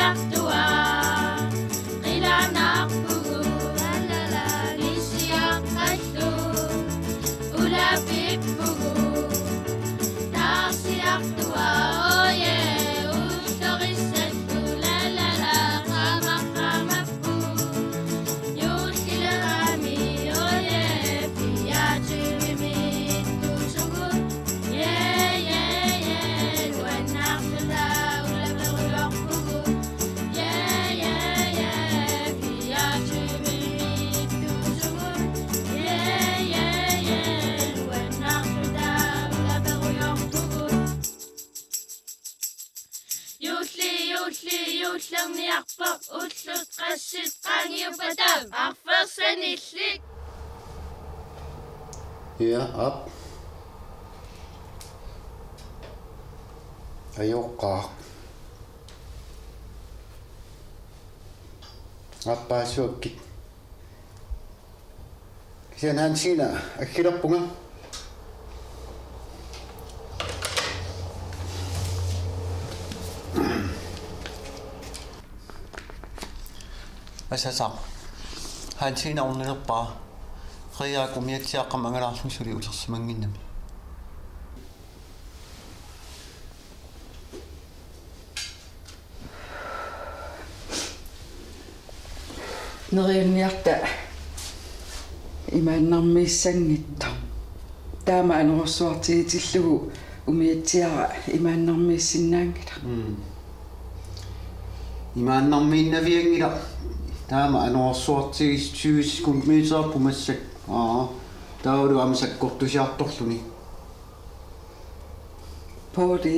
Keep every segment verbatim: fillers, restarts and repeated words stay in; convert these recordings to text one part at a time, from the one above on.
Artua, qilanaarpugut, la, la, la, nissiaqqallu, ulapippugut, taarsiartua, oje, ullorissattu, la, la, la, qama, qamappugut, juullilerami, oje, fireogtyve-miittusugut, ja, ja, ja, nuannaarluta, ulaperulorpugut. Ja, ja, ja, fireogtyve-miittusugut. Ja, ja, ja, nuannaarluta, ulaperulorpugut. Juulli, juulli, juullerniarpoq, ullut qassit qaangiuppata, arfersanillit. Ja, aap. Ajoqaaq. Aappaasuakkit. Kisianni Hansina aggilerpunga. Asasaq. Hansina ornilerpara. Qiiaak umiatsiaaqqamik angalaarluni suli utersimannginnami. Neriunniarta imaannarmiissanngitsoq. Taama anorersuartigitillugu umiatsiara imaannarmiissinnaanngilaq. Mm. Imaannarmiinnavianngilaq. Taama anorersuartigitillugu tyve sekundmeterput massakkut. Aa. Taavalu aamma sakkortusiartorluni. Pouli,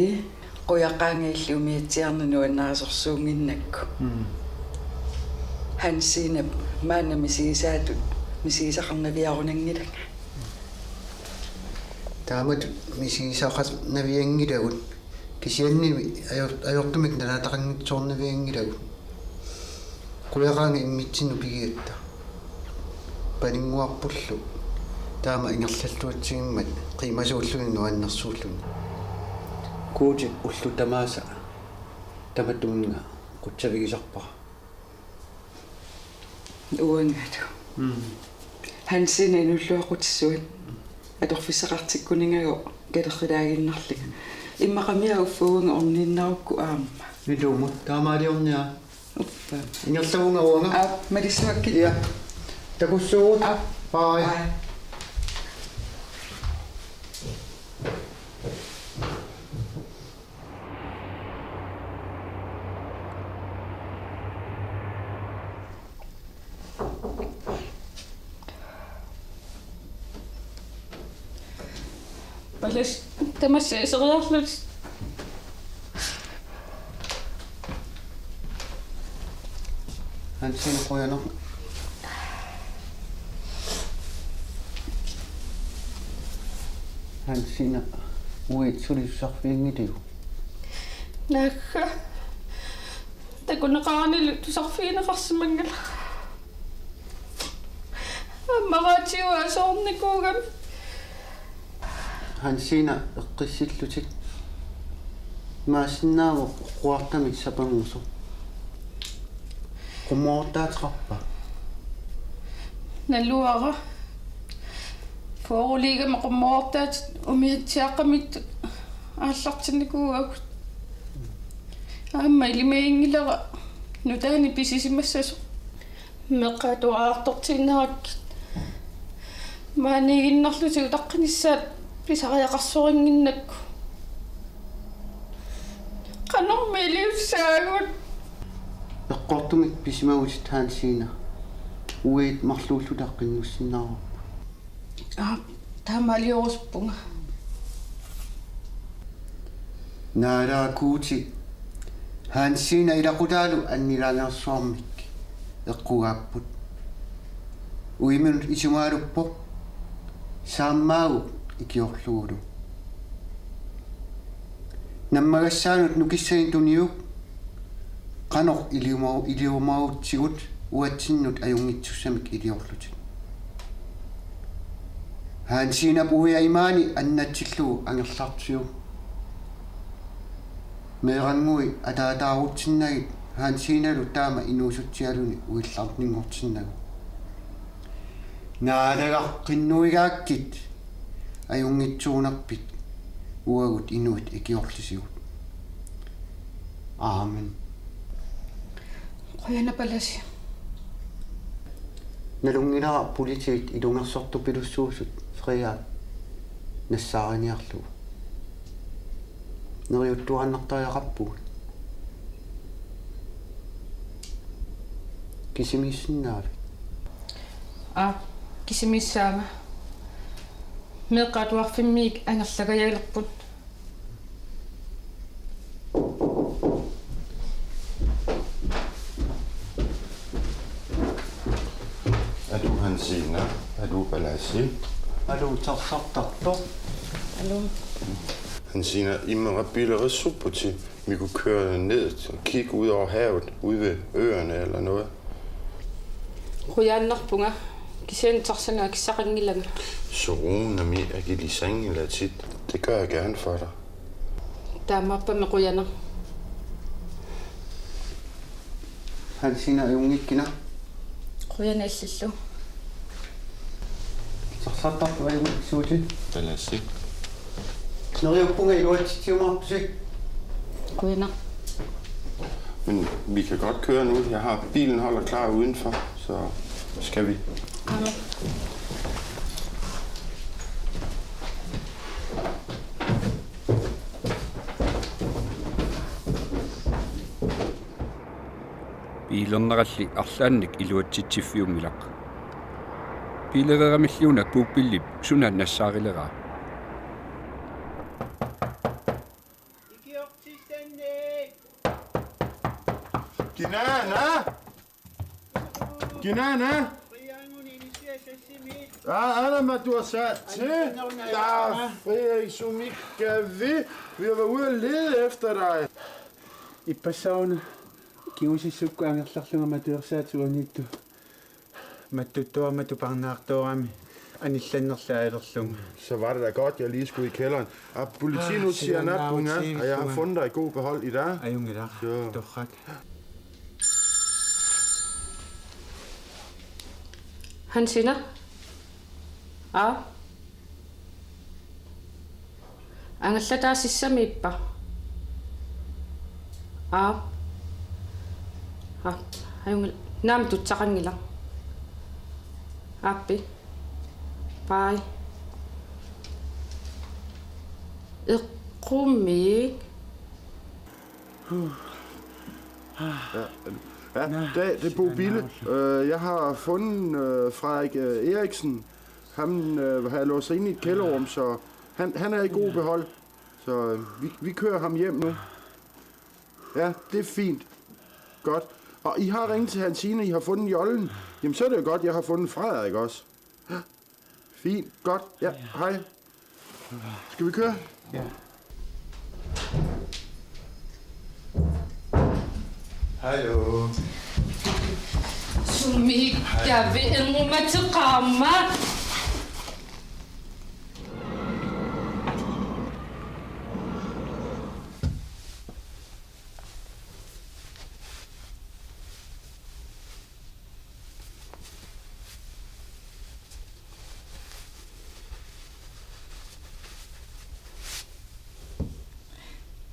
qujaqaanga illit umiatsiarnut nuannarisorsuunnginnakku. Mm. Hansinap maanna misigisaatut misigisaqarnaviarunanngilanga. Taamatut misigisaqarnavianngilagut. Kisiannimi ajor-, ajortumik nalaataqanngitsoornavianngilagut. Qujaqaanga immitsinnut pigigatta. Paninnguarpullu. Taama ingerlalluatsigimmat qiimasuulluni nuannersuulluni. Guutip ullut tamaasa tamatumunnga qutsavigisarpara. Uangalu. Mm. Hansina inuulluaqqutissuat atorfissaqartikkunigooq kalerrilaaginnarlunga. Immaqami uffa uanga orniinnarukku aamma. Ilumut taamaaliorniaruk. Uppa. Ingerlavunga uanga. Aap, malissuakkit. Ja. Takussaagut. Aap. Bye. Bye. Palas tamassi iseriarlutit. Hansina qujanaq. Hansina uiit sulisusarfianngiliuk? Naagga. Takuneqaranilu tusarfigineqarsimanngilaq. Aamma raatiua aserornikuugami. Hansina eqqissillutit. Imaassinnaavoq oqquartamik sapanngusoq. Qummoroortaateqarpa? Naluara. Foreruligami qummoroortaatit umiatsiaaqqamittut aallartinnikuuagut. Aamma ilimaginngilara nutaanik pisisimassasoq. Meeqqat atuartortiinnarakkit. Maaniiginnarlutik utaqqinissaat pisariaqarsorinnginnakku. Qanormi iliussaagut? Eqqortumik pisimagutit Hansina. Uiit marluulluta qinnussinnaavarput. Aap, taamaaliorusuppara. Naalaa Guuti. Hansina ilaqutaalu annilaangersuarmik eqqugaapput. Uiminut isumaaluppoq. Saammaagu ikiorlugulu. Nammagassaanut nukissanik tuniuk. Qanoq iliuma-, iliumagutsigut uatsinnut ajunngitsussamik iliorlutit. Hansinap uia imaani annatsillugu angerlartiuk. Meeranngui ataataarutsinnagit Hansinalu taama inuusutsialuni uillarninngortinnagu. Naalagaqqinnuigaakkit, ajunngitsuunerpit uagut inuit ikiorlisigut. Amen. Qujanaq Palasi. Nalunngilara politiit ilungersortupilussuusut Frederik nassaariniarlugu. Neriuttuaannartariaqarpugut. Kisimiissinnaavit? Aa, kisimiissaanga. Meeqqat atuarfimmiit angerlagajalerput. Aluu, Hansina. Aluu, Palasi. Aluu, Tarsartartoq. Aluu. Hansina, immaqa biilerissupputit. Vi kunne køre ned og kigge ud over havet, ude ved øerne eller noget. Qujanarpunga, kisianni tarsani akissaqanngilanga. Soruunami akilisanngilatit. Det gør jeg gerne for dig. Taamaappoq, qujanaq. Hansina, ajunngikkina. Qujanaq illillu. Tarsartartoq, ajunngissuutit. Palasi. Neriuppunga iluatsitsiumaartusi. Qujanaq. Men vi kan godt køre nu. Jeg har bilen holder klar udenfor, så skal vi. Amen. Biilerneralli arlaannik iluatsitsiffiunngilaq. Biilereeramilli una Puupillip suna nassaarileraa? Kinaana? Kinaana? Aa, aana matuasaatsi. Taa, Frederik, sumikkavi. Vi har været ude at lede efter dig. Ippassaana kingusissukkut angerlarlunga matuersaat uaniittu. Mattuttuarmatu parnaartoorami anillannerlaalerlunga. Så var det da godt, jeg lige skulle i kælderen. Og politiet nu siger nat, og jeg har fundet dig i god behold i dag. Ajunngilaq. Så. Torrak. Hansina? Aa? Angallataasissamiippa? Aap. Aap. Ajunngil-, naamik tutsaqanngilaq. Aappi. Bye. Eqqumiik. Ja, ja, det, det er Bo Bille. Øh, jeg har fundet øh, Frederik øh, Eriksen. Ham øh, har jeg låst ind i et kælderrum, så han, han er i god behold. Så øh, vi, vi kører ham hjem nu. Ja, det er fint. Godt. Og I har ringet til Hansine, I har fundet jollen. Jamen, så er det jo godt, jeg har fundet Frederik også. Fint. Godt. Ja, hej. Skal vi køre? Ja. Hallo. Sumik, jeg vil en rummer til kammer.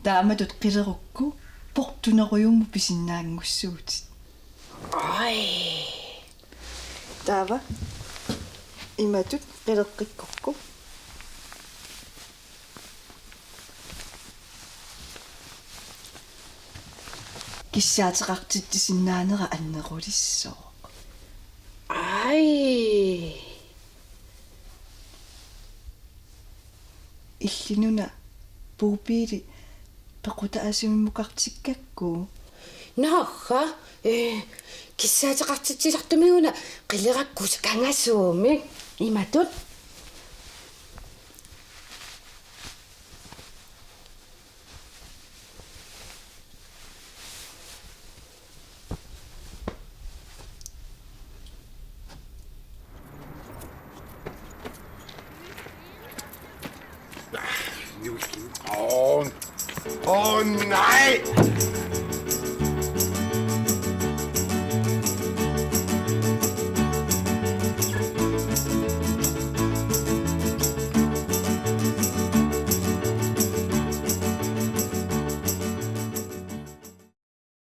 Taamatut qilerukku portunerujummut pisinnaanngussuutit. Ai. Taava imatut qileqqikkukku. Kissaateqartitsisinnaanera annerulissooq. Ai. Illinuna Puupiili pequtaasumimmukartikkakku. Naagga, ee, kissaateqartitsisartumiguna qilerakku kangasuumik imatut. Åh, åh nej!